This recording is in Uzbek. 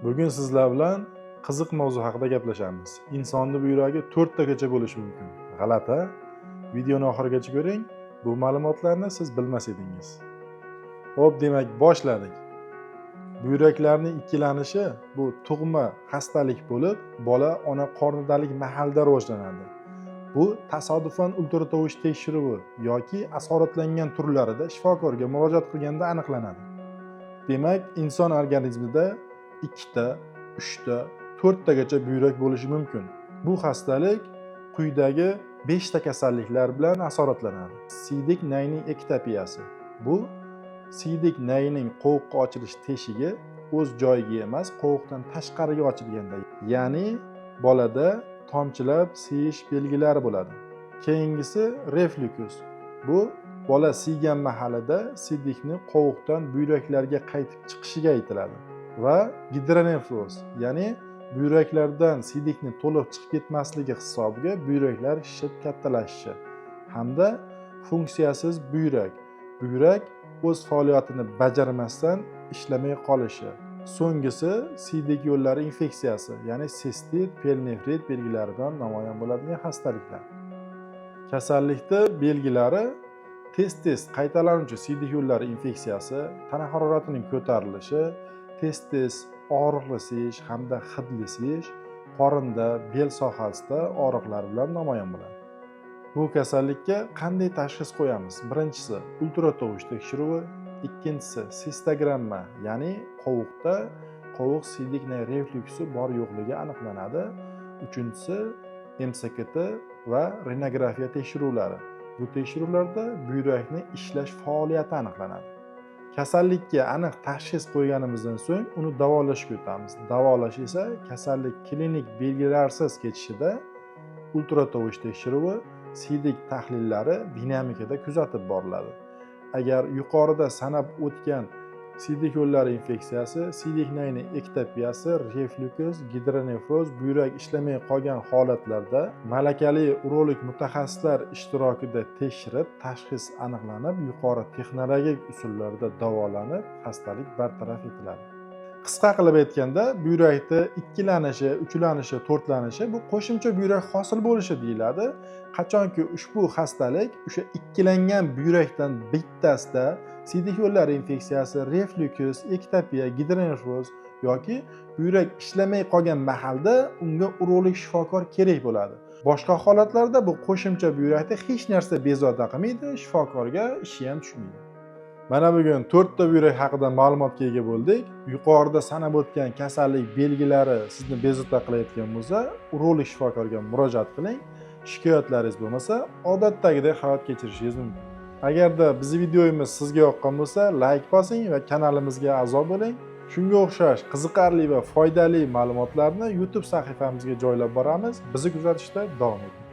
Bugun sizlar bilan qiziq mavzu haqida gaplashamiz. Insonni buyragi to'rttagacha bo'lishi mumkin. G'alati, a? Videoni oxirigacha ko'ring. Bu ma'lumotlarni siz bilmas edingiz. Xo'p, demak, boshladik. Buyraklarning ikkilanishi bu tug'ma xastalik bo'lib, bola ona qornidalik mahalda rivojlanadi. Bu tasodifan ultratovush tekshiruvi yoki asoratlangan turlarida shifokorga murojaat qilganda aniqlanadi. Demak, inson organizmida ikkita, uchta, to'rttagacha buyrak bo'lishi mumkin. Bu xastalik quyidagi beshta kasalliklar bilan asoratlanadi. Siydik nayning ektopiyasi. Bu siydik nayining qovuqqa ochilish teshigi o'z joyiga emas, qovuqdan tashqariga ochilganda, ya'ni bolada tomchilab siyish belgilari bo'ladi. Keyingisi reflyuks. Bu bola siygan mahalida siydikni qovuqdan buyraklarga qaytib chiqishiga aytiladi. Va gidronefroz, ya'ni buyraklardan siydikni to'liq chiqib ketmasligi hisobiga buyraklar shishib kattalashishi hamda funksiyasiz buyrak, buyrak o'z faoliyatini bajarmasdan ishlamay qolishi. So'nggisi siydik yo'llari infeksiyasi, ya'ni sistit, pielonefrit belgilari bilan namoyon bo'ladigan xastaliklar. Kasallikda belgilari tez-tez qaytalanuvchi siydik yo'llari infeksiyasi, tana haroratining ko'tarilishi, tez-tez og'riqli siyish hamda hidli siyish, qorinda, bel sohasida og'riqlar bilan namoyon bo'ladi. Bu kasallikka qanday tashxis qo'yamiz? Birinchisi ultratovush tekshiruvi, ikkinchisi sistogramma, ya'ni qovuqda qovuq siydik reflyuksi bor yo'qligi aniqlanadi. Uchinchisi MSKT va renografiya tekshiruvlari. Bu tekshiruvlarda buyrakni ishlash faoliyati aniqlanadi. Kasallikka aniq tashxis qo'yganimizdan so'ng uni davolashga o'tamiz. Davolash esa kasallik klinik belgilarsiz kechishida ultratovush tekshiruvi, siydik tahlillari dinamikada kuzatib boriladi. Agar yuqorida sanab o'tgan siydik yo'llari infeksiyasi, siydik nayni ektopiyasi, reflyuks, gidronefroz, buyrak ishlamay qolgan holatlarda malakali urolog mutaxassislar ishtirokida tekshirib, tashxis aniqlanib, yuqori texnologik usullarda davolanib, xastalik bartaraf etiladi. Qisqa qilib aytganda, buyrakda ikkilanishi, uchlanishi, to'rtlanishi bu qo'shimcha buyrak hosil bo'lishi deyiladi. Qachonki ushbu xastalik o'sha ikkilangan buyrakdan bittasida siydik yo'llari infeksiyasi, reflyuks, ektopiya, gidronefroz yoki buyrak ishlamay qolgan mahalda unga urolog shifokor kerak bo'ladi. Boshqa holatlarda bu qo'shimcha buyrakda hech narsa bezovta qilmaydi, shifokorga ishi ham tushmaydi. Mana bugun to'rtta buyrak haqida ma'lumotga ega bo'ldik. Yuqorida sanab o'tgan kasallik belgilari sizni bezovta qilayotgan bo'lsa, urolog shifokorga murojaat qiling. Shikoyatlaringiz bo'lmasa, odatdagidek hayot kechirishingiz mumkin. Agarda bizni videomiz sizga yoqqan bo'lsa, layk bosing va kanalimizga a'zo bo'ling. Shunga o'xshash qiziqarli va foydali ma'lumotlarni YouTube sahifamizga joylab boramiz. Bizni kuzatishda davom eting.